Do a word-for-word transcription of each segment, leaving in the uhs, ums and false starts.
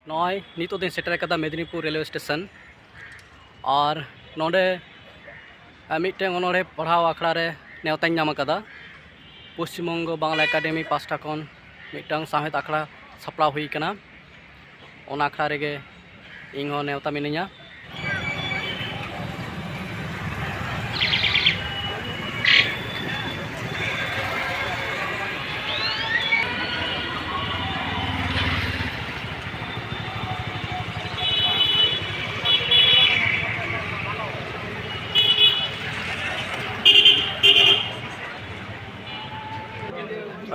ᱱᱚᱜᱼᱚᱭ ᱱᱤᱛᱚᱜ ᱫᱚᱧ ᱥᱮᱴᱮᱨ ᱟᱠᱟᱫᱟ ᱢᱮᱫᱽᱱᱤᱯᱩᱨ ᱨᱮᱞᱣᱮ ᱥᱴᱮᱥᱚᱱ᱾ ᱟᱨ ᱱᱚᱰᱮ, ᱟᱨ ᱢᱤᱫᱴᱮᱱ ᱚᱱᱚᱬᱦᱮ ᱯᱟᱲᱦᱟᱣ ᱟᱠᱷᱲᱟ ᱨᱮ ᱱᱮᱣᱛᱟᱧ ᱧᱟᱢ ᱟᱠᱟᱫᱟ᱾ ᱯᱚᱥᱪᱤᱢ ᱵᱚᱝᱜᱚ ᱵᱟᱝᱞᱟ ᱮᱠᱟᱰᱮᱢᱤ ᱯᱟᱥᱴᱟ ᱠᱷᱚᱱ ᱢᱤᱫᱴᱟᱝ ᱥᱟᱶᱦᱮᱫ ᱟᱠᱷᱲᱟ ᱥᱟᱯᱲᱟᱣ ᱦᱩᱭ ᱟᱠᱟᱱᱟ᱾ ᱚᱱᱟ ᱟᱠᱷᱲᱟ ᱨᱮᱜᱮ ᱤᱧ ᱦᱚᱸ ᱱᱮᱣᱛᱟ ᱢᱤᱱᱟᱹᱧᱟ᱾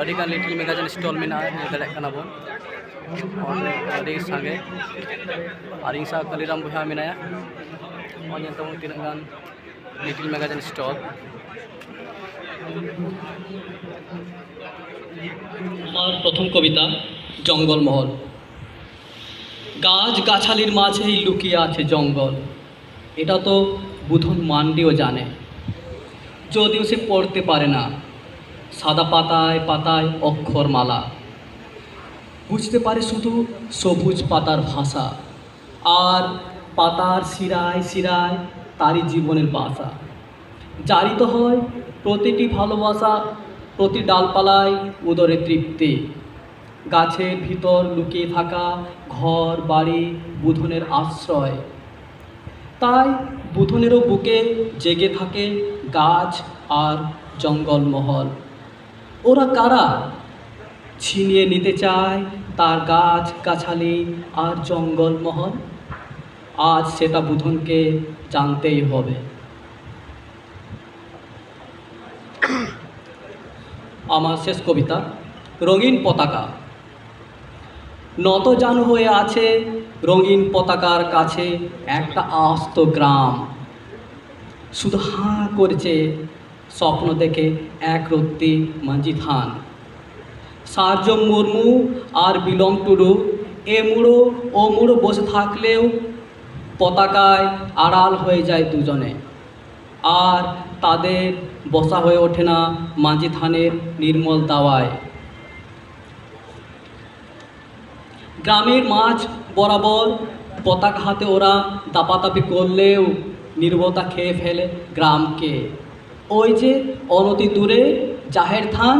ᱟᱹᱰᱤᱜᱟᱱ ᱞᱤᱴᱤᱞ ᱢᱮᱜᱟᱡᱤᱱ ᱥᱴᱚᱞ ᱢᱮᱱᱟᱜᱼᱟ, ᱧᱮᱞ ᱫᱟᱲᱮᱭᱟᱜ ᱠᱟᱱᱟ ᱵᱚᱱ᱾ ᱚᱸᱰᱮ ᱟᱹᱰᱤ ᱥᱟᱸᱜᱮ᱾ ᱟᱨ ᱤᱧ ᱥᱟᱶ ᱠᱟᱞᱤᱨᱟᱢ ᱵᱚᱭᱦᱟ ᱢᱮᱱᱟᱭᱟ᱾ ᱱᱚᱜᱼᱚᱭ ᱧᱮᱞ ᱛᱟᱵᱚᱱ ᱛᱤᱱᱟᱹᱜ ᱜᱟᱱ ᱞᱤᱴᱤᱞ ᱢᱮᱜᱟᱡᱤᱱ ᱥᱴᱚᱞ᱾ আমার প্রথম কবিতা, জঙ্গলমহল। গাছ গাছালির মাঝেই লুকিয়ে আছে জঙ্গল, এটা তো বুধন মান্ডিও জানে, যদিও সে পড়তে পারে না। সাদা পাতায় পাতায় অক্ষরমালা, বুঝতে পারে শুধু সবুজ পাতার ভাষা। আর পাতার শিরায় শিরায় তারই জীবনের বাসা। জারিত হয় প্রতিটি ভালোবাসা, প্রতি ডালপালায় উদরে তৃপ্তি। গাছের ভিতর লুকিয়ে থাকা ঘর বাড়ি বুধনের আশ্রয়। তাই বুধনেরও বুকে জেগে থাকে গাছ আর জঙ্গলমহল। ওরা কারা? ছিনিয়ে নিতে চায় তার গাছ গাছালি আর জঙ্গলমহল। আজ সেটা বুধনকে জানতেই হবে। আমার শেষ কবিতা, রঙিন পতাকা। নত জানু হয়ে আছে রঙিন পতাকার কাছে একটা আস্ত গ্রাম। শুধু হাঁ করেছে স্বপ্ন দেখে এক রত্তি মাঝি থান। সার্জম মুর্মু আর বিলম টুডু এ মুড়ো ও মুড়ো বসে থাকলেও পতাকায় আড়াল হয়ে যায় দুজনে। আর তাদের বসা হয়ে ওঠে না মাঝি থানের নির্মল দাওয়ায়। গ্রামের মাঝ বরাবর পতাকা হাতে ওরা দাপাদাপি করলেও নীরবতা খেয়ে ফেলে গ্রামকে। ওই যে অনতি দূরে জাহের থান,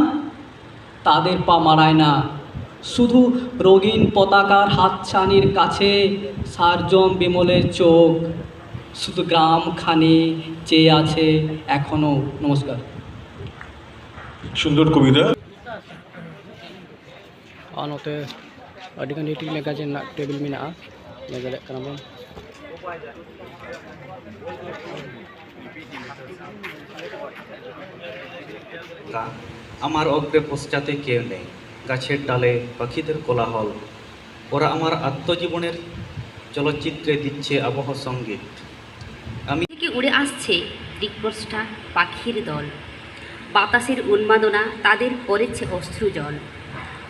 তাদের পা মারায় না। শুধু রঙিন পতাকার হাতছানির কাছে সারজম বিমলের চোখ শুধু গ্রামখানি চেয়ে আছে এখনো। নমস্কার। সুন্দর কবিতা। ᱟᱨ ᱱᱚᱛᱮ ᱟᱹᱰᱤᱜᱟᱱ ᱦᱤᱴᱤᱝ ᱢᱮᱜᱟᱡᱤᱱ ᱨᱮᱱᱟᱜ ᱴᱮᱵᱤᱞ ᱢᱮᱱᱟᱜᱼᱟ, ᱧᱮᱞ ᱫᱟᱲᱮᱭᱟᱜ ᱠᱟᱱᱟ ᱵᱚᱱ᱾ আমার অগ্রে পশ্চাতে কেউ নেই, গাছের ডালে পাখিদের কোলাহল। ওরা আমার আত্মজীবনের চলচ্চিত্রে দিচ্ছে আবহ সঙ্গীত। আমি থেকে উড়ে আসছে দিকভ্রষ্টা পাখির দল। বাতাসের উন্মাদনা তাদের করেছে অশ্রুজল,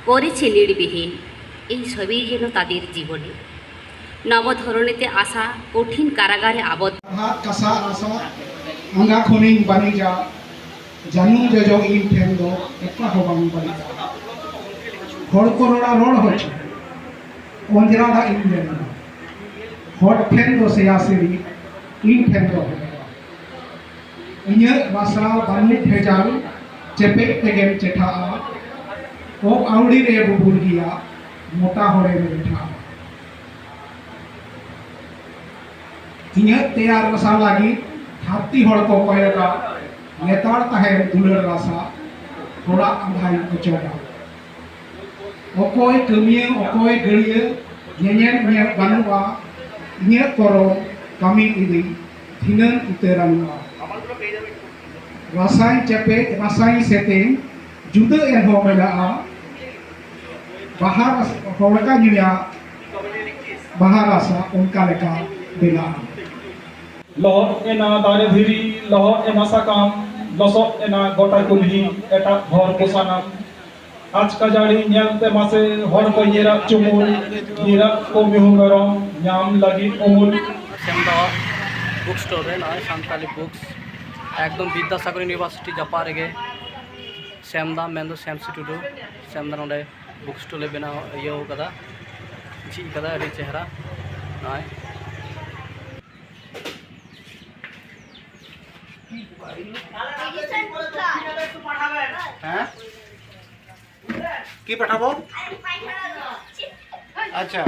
করেছে নির্বিহীন। এই সবই যেন তাদের জীবনে নব ধরণীতে আসা কঠিন কারাগারে আবদ্ধ। ᱦᱟᱛ ᱠᱟᱥᱟ ᱟᱥᱟ ᱟᱸᱜᱟ ᱠᱷᱚᱱᱤᱧ ᱵᱟᱹᱱᱤᱡᱟ, ᱡᱟᱹᱱᱩᱢ ᱡᱚᱡᱚ ᱤᱧ ᱴᱷᱮᱱ ᱫᱚ ᱚᱠᱟ ᱦᱚᱸ ᱵᱟᱝ ᱵᱟᱹᱲᱤᱡᱟ᱾ ᱦᱚᱲ ᱠᱚ ᱨᱚᱲᱟ ᱨᱚᱲ ᱦᱚᱪᱚ, ᱚᱸᱡᱽᱨᱟ ᱫᱟᱜ ᱤᱧ ᱢᱮᱱᱟ, ᱦᱚᱲ ᱴᱷᱮᱱ ᱫᱚ ᱥᱮᱭᱟ ᱥᱤᱨᱤ, ᱤᱧ ᱴᱷᱮᱱ ᱫᱚ ᱦᱚᱲ᱾ ᱤᱧᱟᱹᱜ ᱨᱟᱥᱟ ᱵᱟᱹᱱᱩᱜ ᱵᱷᱮᱡᱟᱞ, ᱪᱮᱯᱮᱡ ᱛᱮᱜᱮᱢ ᱪᱮᱴᱷᱟᱜᱼᱟ᱾ ᱚᱠ ᱟᱹᱣᱲᱤ ᱨᱮ ᱵᱩᱵᱩᱞ ᱜᱮᱭᱟ, ᱢᱚᱴᱟ ᱦᱚᱲᱮᱢ ᱞᱮᱴᱷᱟᱜᱼᱟ᱾ ᱤᱧᱟᱹᱜ ᱛᱮᱭᱟᱨ ᱨᱟᱥᱟ ᱞᱟᱹᱜᱤᱫ ᱫᱷᱟᱹᱨᱛᱤ ᱦᱚᱲ ᱠᱚ ᱠᱚᱭᱚᱜᱟ, ᱞᱮᱛᱟᱲ ᱛᱟᱦᱮᱱ ᱫᱩᱞᱟᱹᱲ ᱨᱟᱥᱟ, ᱦᱚᱲᱟᱜ ᱟᱸᱫᱷᱟᱧ ᱚᱪᱚᱜᱟ᱾ ᱚᱠᱚᱭ ᱠᱟᱹᱢᱤᱭᱟᱹ, ᱚᱠᱚᱭ ᱜᱟᱹᱲᱭᱟᱹ, ᱧᱮᱧᱮᱞ ᱤᱧᱟᱹᱜ ᱵᱟᱹᱱᱩᱜᱼᱟ, ᱤᱧᱟᱹᱜ ᱠᱚᱨᱚᱢ ᱠᱟᱹᱢᱤ ᱤᱫᱤ ᱫᱷᱤᱱᱟᱹᱝ ᱩᱛᱟᱹᱨᱟᱱᱚᱜᱼᱟ᱾ ᱨᱟᱥᱟᱧ ᱪᱮᱯᱮᱡ, ᱨᱟᱥᱟᱧ ᱥᱮᱛᱮᱧ, ᱡᱩᱫᱟᱹ ᱮᱱᱦᱚᱸ ᱢᱮᱱᱟᱜᱼᱟ᱾ ᱵᱟᱦᱟ ᱨᱟᱥ-, ᱦᱚᱲ ᱞᱮᱠᱟ ᱧᱩᱭᱟ, ᱵᱟᱦᱟ ᱨᱟᱥᱟ ᱚᱱᱠᱟ ᱞᱮᱠᱟ ᱵᱮᱱᱟᱜᱼᱟ᱾ ᱞᱚᱦᱚᱫ ᱮᱱᱟ ᱫᱟᱨᱮ ᱫᱷᱤᱨᱤ, ᱞᱚᱦᱚᱫ ᱮᱱᱟ ᱥᱟᱠᱟᱢ, ᱞᱚᱥᱚᱫ ᱮᱱᱟ ᱜᱚᱴᱟ ᱠᱩᱞᱦᱤ, ᱮᱴᱟᱜ ᱦᱚᱲ ᱠᱚ ᱥᱟᱱᱟᱢ᱾ ᱟᱪᱠᱟ ᱡᱟᱹᱲᱤ ᱧᱮᱞᱛᱮ ᱢᱟᱥᱮ ᱦᱚᱲ ᱠᱚ ᱧᱤᱨᱟᱜ ᱪᱩᱢᱩᱞ, ᱧᱤᱨᱟᱜ ᱠᱚ ᱢᱤᱦᱩ ᱢᱮᱨᱚᱢ ᱧᱟᱢ ᱞᱟᱹᱜᱤᱫ ᱩᱢᱩᱞ᱾ ᱥᱮᱢᱫᱟ ᱵᱩᱠ ᱥᱴᱳᱨ ᱨᱮ ᱱᱚᱜᱼᱚᱭ ᱥᱟᱱᱛᱟᱞᱤ ᱵᱩᱠᱥ ᱮᱠᱫᱚᱢ ᱵᱤᱫᱽᱫᱟᱥᱟᱜᱚᱨ ᱤᱭᱩᱱᱤᱵᱷᱟᱨᱥᱤᱴᱤ ᱡᱟᱯᱟᱜ ᱨᱮᱜᱮ᱾ ᱥᱮᱢᱫᱟ ᱢᱮᱱᱫᱚ ᱥᱮᱢᱥᱤ ᱴᱩᱰᱩ, ᱥᱮᱢᱫᱟ ᱱᱚᱰᱮ ᱵᱩᱠ ᱥᱴᱳᱨ ᱞᱮ ᱵᱮᱱᱟᱣ ᱤᱭᱟᱹᱣ ᱠᱟᱫᱟ᱾ ᱪᱮᱫ ᱠᱟᱫᱟ ᱟᱹᱰᱤ ᱪᱮᱦᱨᱟ᱾ ᱱᱚᱜᱼᱚᱭ᱾ ᱦᱮᱸ? কি পঠাব? আচ্ছা।